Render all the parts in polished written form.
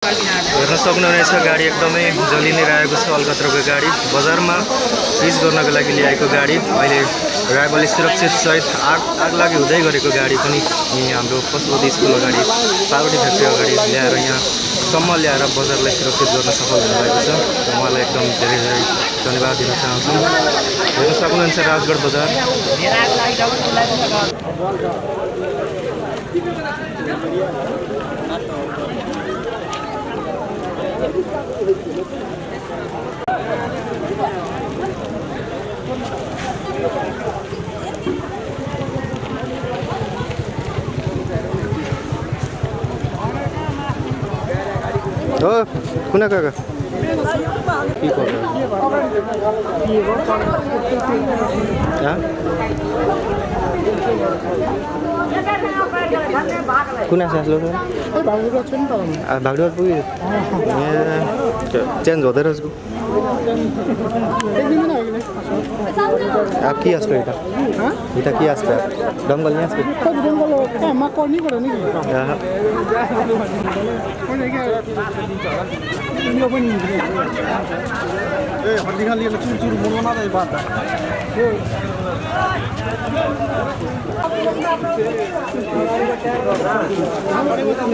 हेर्न सक्नुहुनेछ गाडी एकदमै जलि नै रहेको छ। अलकत्राको गाडी बजारमा सिज गर्नको लागि ल्याएको गाडी अहिले ड्राइभरले सुरक्षित सहित आग लागि हुँदै गरेको गाडी पनि हाम्रो पशुपति स्कुल अगाडि पाउरोटी फ्याक्ट्री अगाडि ल्याएर यहाँसम्म ल्याएर बजारलाई सुरक्षित गर्न सफल हुनुभएको छ। उहाँलाई एकदम धेरै धेरै धन्यवाद दिन चाहन्छु। हेर्न सक्नुहुन्छ राजगढ बजार। हो कुना काका কি করে कुन आस लोग भागडोर पुग्यो चेन्ज हुँदै रहेछ अब के आसको इटा के आसको डंगल नहीं आसको डंगल मा करनी पड़े नहीं यो पनि ए हल्दी खाली चुर चुर मोना दे बात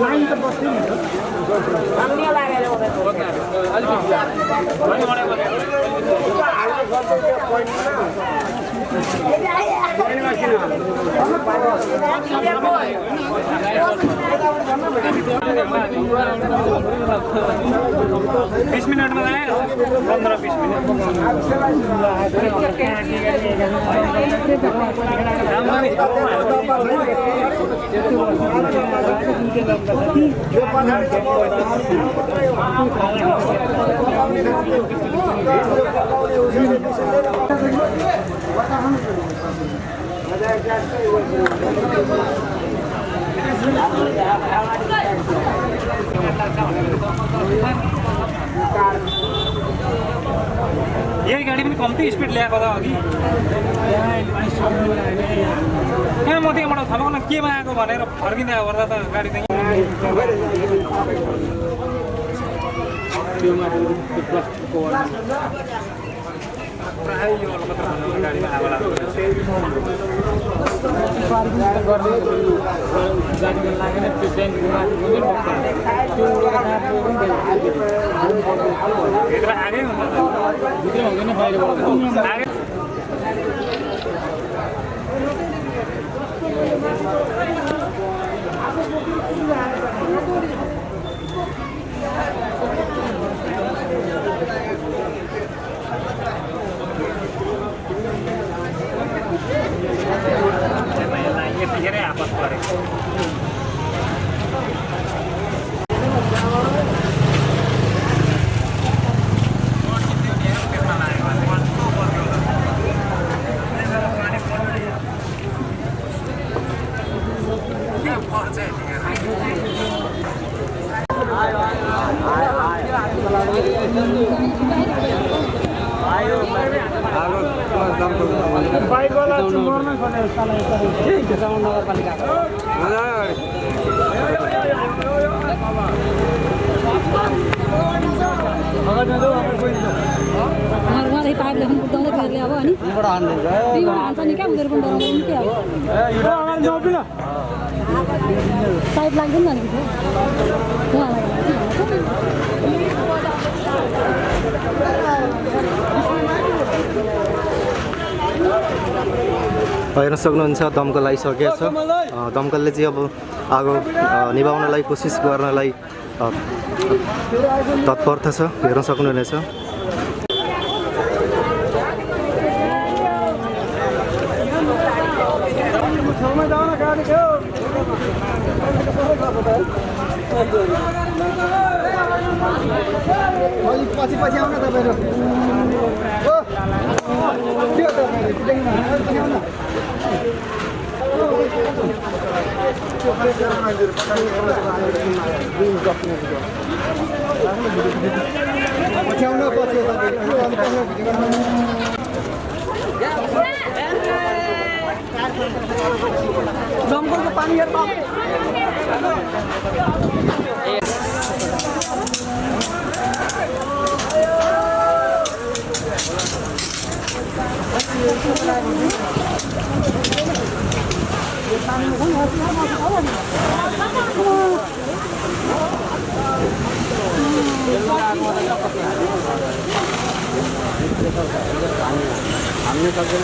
लाइन त बस्नु हामीले लागेर बीस मिनट में आए 15-20 मिनट यही गाडी पनि कम्ती स्पिड ल्याएको त अघि कहाँ म त्यहाँबाट थलाउन केमा आएको भनेर फर्किँदै गर्दा त गाडी त प्राय यो अलकत्रा गाडीमा आगो लाग्छ गाडीमा लागेन त्यो ट्रेन भित्र आगै हुन्छ भित्र हुँदैन बाहिरबाट धेरै आपत परेको बाइकवाला मर्न खोले नगरपालिकाको पाइप लेख्नु बुझाउँदै फेरि अब अनि हान्छ नि क्या उनीहरू पनि डराउँदैन के अब साइड लाग्दैन नि अलिकति हेर्न सक्नुहुन्छ दमकल आइसकेको छ। दमकलले चाहिँ अब आगो निभाउनलाई कोसिस गर्नलाई तत्परता छ। हेर्न सक्नुहुनेछ पछि पछि आउन तपाईहरु दमकलको पानी हेर्नु घाम्न सक्दैन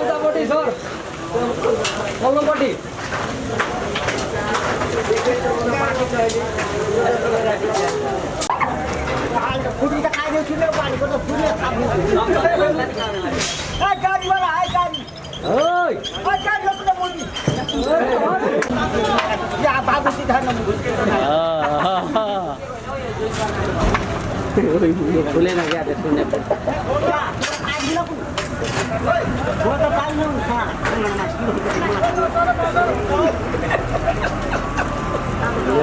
उतापट्टि सर पल्लोपट्टि फुटी त खाइदियो छिटो पानीको त फुटी गाडीवाला आए गाडी ओइ गाडी रोक्न बोल्नु या बाबु सिधा फुलेन क्या त सुन्ने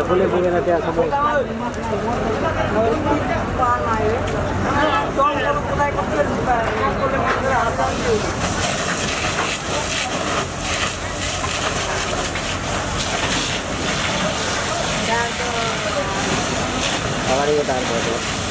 फुले पुगेन त्यहाँ सबै अगाडिको तार भयो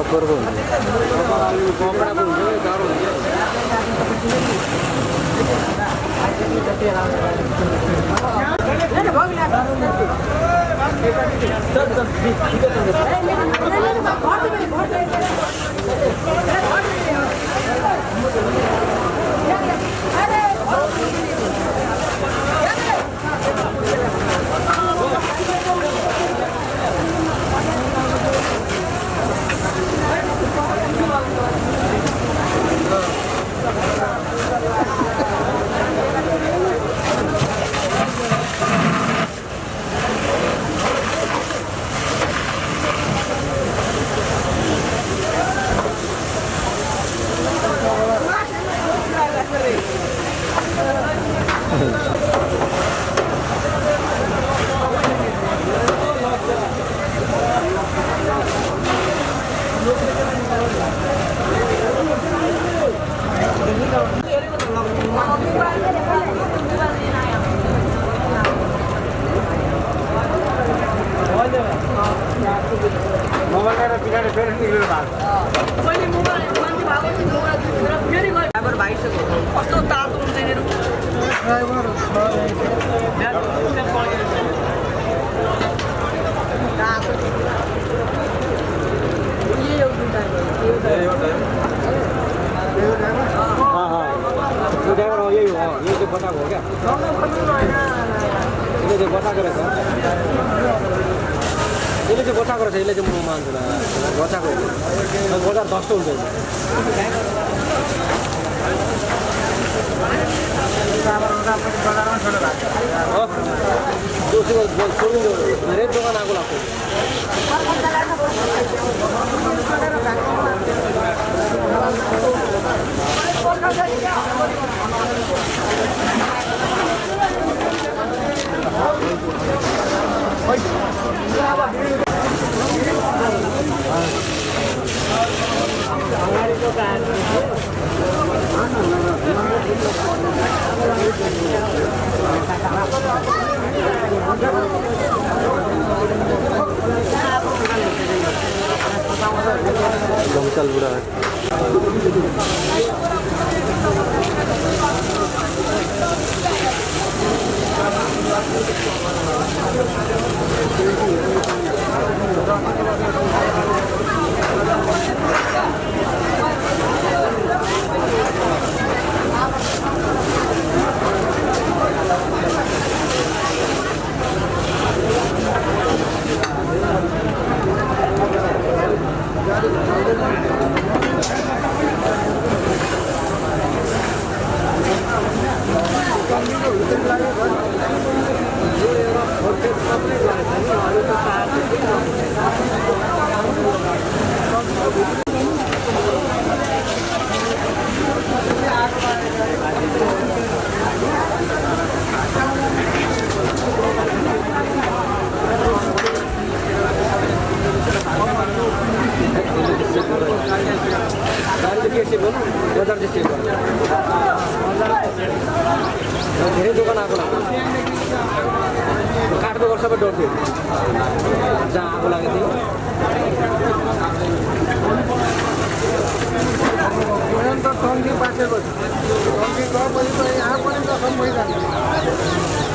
रबर हुन्छ दमकल बुरा है। धेरै दोकान आगो लाग्यो काट्दो गर्छ सबै डढ्थ्यो जहाँ आगो लागेको थियो टङ्की बाँचेको टङ्की गएपछि त यहाँ पनि जखम भइजान्छ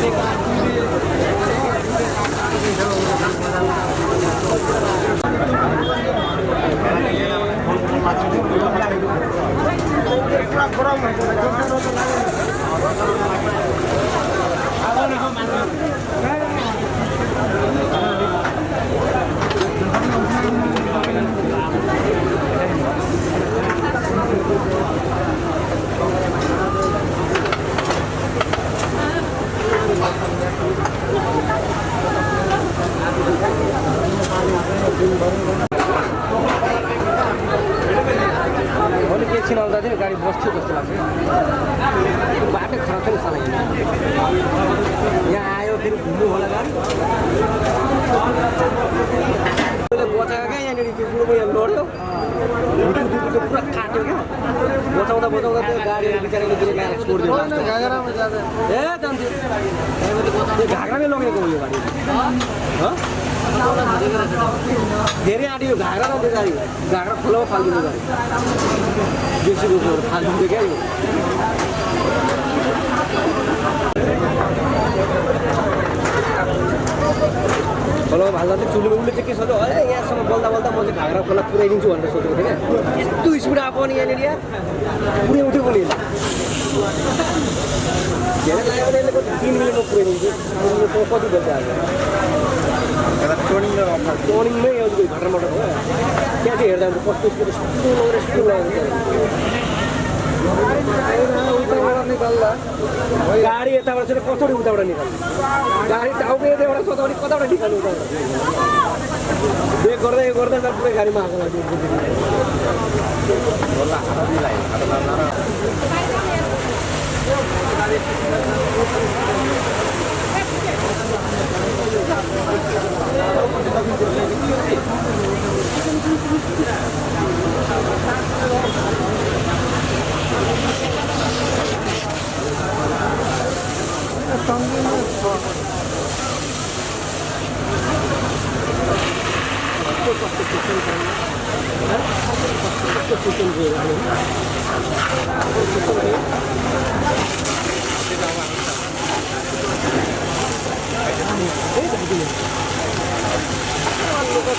एकछिन आउँदा चाहिँ गाडी बस्थ्यो जस्तो लाग्छ बाटो खराब छ नि साला यहाँ आयो फेरि घुम्नु होला गाडी बचाएको क्या यहाँनिर त्यो बुढोको यहाँ लड्यो पुरा काट्यो क्या बचाउँदा त्यो गाडीहरू बिचराले त्यो गाडी छोडिदियो ए जान्थ्यो त्यो घाग्रामै लगेको हो यो गाडी धेरै आँट्यो घाग्रा न त्यो गाडी घाग्रा खोलामा फालिदिनु गाडी बेसी फालिदिन्छ क्या यो खोला भाल्दा चाहिँ चुलीमा उसले चाहिँ के सोध्यो अरे यहाँसम्म बोल्दा बोल्दा म चाहिँ घाग्रा खोला पुऱ्याइदिन्छु भनेर सोचेको थिएँ क्या यस्तो स्पिड आएको नि यहाँनिर यार पुरै उठेको नि धेरै लाग्यो भने यसले 3 मिनटमा पुऱ्याइदिन्छु कति बोल्छ आज टर्निङमै एउटा घटनाबाट हो त्यहाँ चाहिँ हेर्दा कस्तो स्पिड लाग्यो गाडी यताबाट चाहिँ कसरी उताबाट निकाल्नु गाडी टाउको यताबाट सताउने कताबाट निकाल्नु उताबाट ब्रेक गर्दै गर्दै त पुरै गाडीमा आएको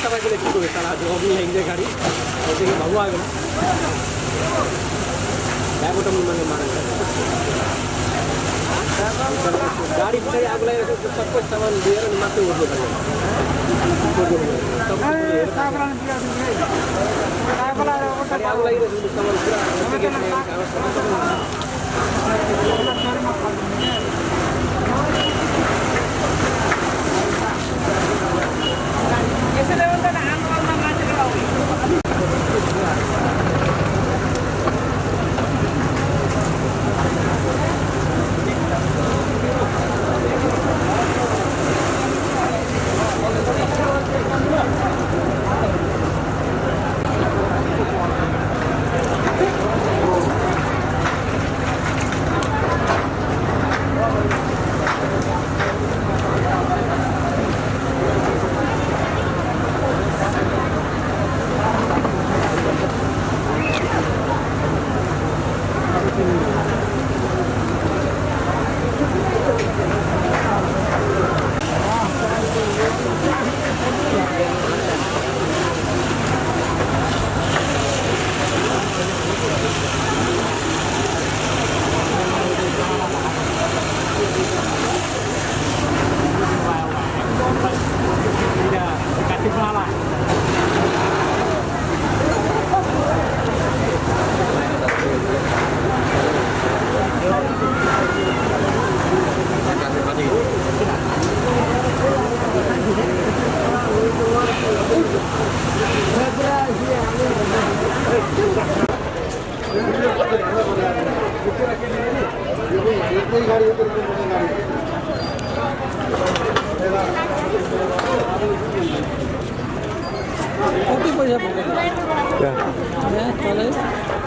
तपाईँले के गर्यो साला अघि ल्याइदिँदै गाडी भाउ आयो ब्यागबाट मैले मारेको गाडी पछाडि आगो लगाइरहेको सबै सामान लिएर मात्रै उठ्नु पर्यो आगो लागिरहेको सामान कति पैसा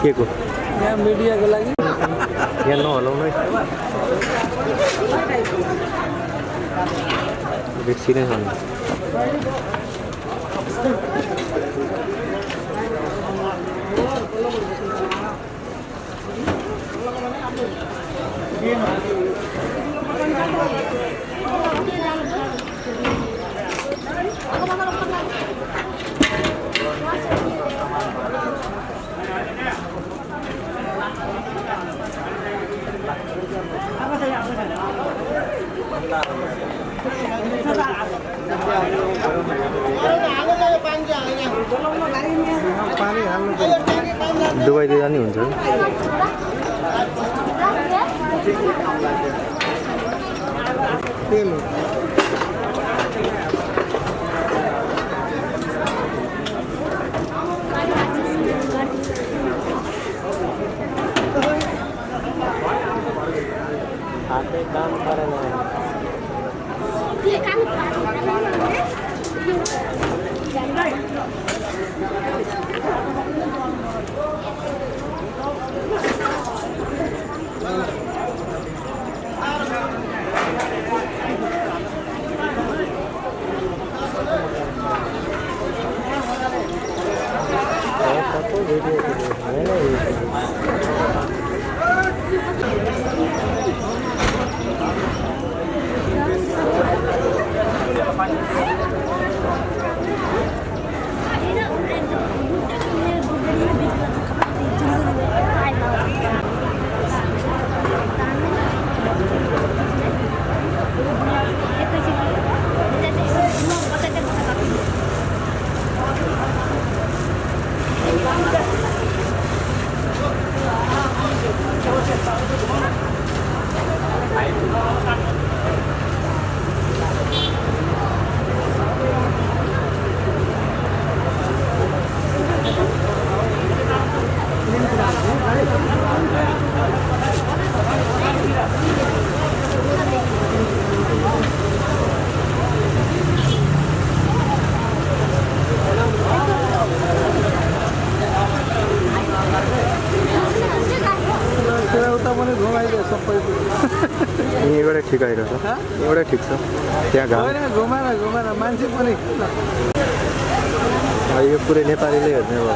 के को यहाँ मिडियाको लागि यहाँ नहलाउनु है बेसी नै खानु डुबाइदिँदा नि हुन्छ हातै काम गरेन पनि घुमाइदियो सबै यहीँबाटै ठिक आइरहेछ एउटै ठिक छ त्यहाँ घाम होइन घुमाएर मान्छे पनि यो पुरै नेपालीले हेर्ने भयो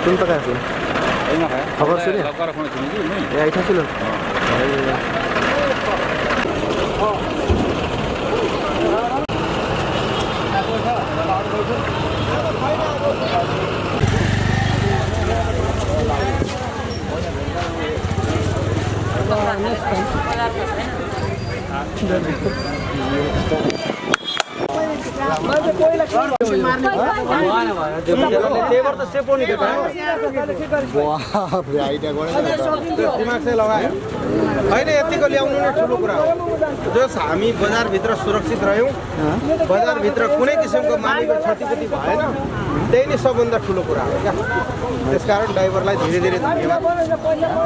तुम तो कैसे खबर सुने आई था सुनो लेबर त सेपो नि दिमाग चाहिँ लगायो होइन यतिको ल्याउनु नै ठुलो कुरा हो जस हामी बजारभित्र सुरक्षित रह्यौँ बजारभित्र कुनै किसिमको मालिकको क्षतिपूर्ति भएन त्यही नै सबभन्दा ठुलो कुरा हो क्या त्यसकारण ड्राइभरलाई धेरै धेरै धन्यवाद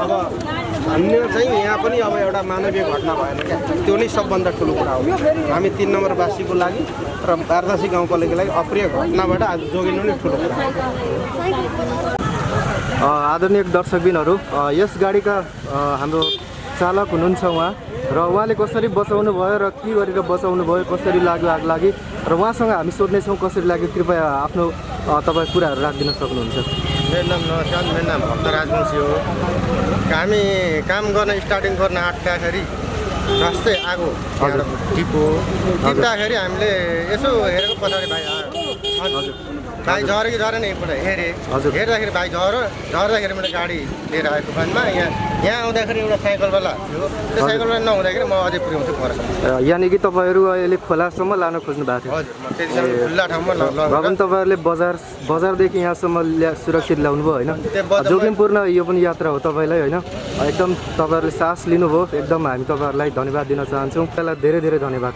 अब अन्य चाहिँ यहाँ पनि अब एउटा मानवीय घटना भएन क्या त्यो नै सबभन्दा ठुलो कुरा हो हामी 3 नम्बरवासीको लागि र बारदासी गाउँपालिकाको लागि अप्रिय घटनाबाट आज जोगिनु नै ठुलो कुरा हो आदरणीय दर्शकबिनहरू यस गाडीका हाम्रो चालक हुनुहुन्छ उहाँ र उहाँले कसरी बचाउनु भयो र के गरेर बचाउनु भयो कसरी लाग्यो आग लागि र उहाँसँग हामी सोध्नेछौँ कसरी लाग्यो कृपया आफ्नो तपाईँ कुराहरू राखिदिन सक्नुहुन्छ मेरो नाम नमस्कार मेरो नाम भक्त राजवंशी हो हामी काम गर्न स्टार्टिङ गर्न आँट्दाखेरि जस्तै आगो टिपो टिप्दाखेरि हामीले यसो हेरेको पछाडि भाइ आयो हजुर भाइ झऱ्यो कि झरेन एकपल्ट हेरेँ हेर्दाखेरि भाइ झर्दाखेरि मैले गाडी लिएर आएँ दोकानमा यहाँ आउँदाखेरि एउटा साइकलवाला थियो त्यो साइकलवाला नहुँदाखेरि म अझै पुर्याउँछु पर यानि कि तपाईँहरू अहिले खोलासम्म लान खोज्नु भएको थियो हजुर म त्यतिसम्म खुल्ला ठाउँमा र पनि तपाईँहरूले बजारदेखि यहाँसम्म सुरक्षित ल्याउनु भयो होइन जोखिमपूर्ण यो पनि यात्रा हो तपाईँलाई होइन एकदम तपाईँहरूले सास लिनुभयो एकदम हामी तपाईँहरूलाई धन्यवाद दिन चाहन्छौँ त्यसलाई धेरै धेरै धन्यवाद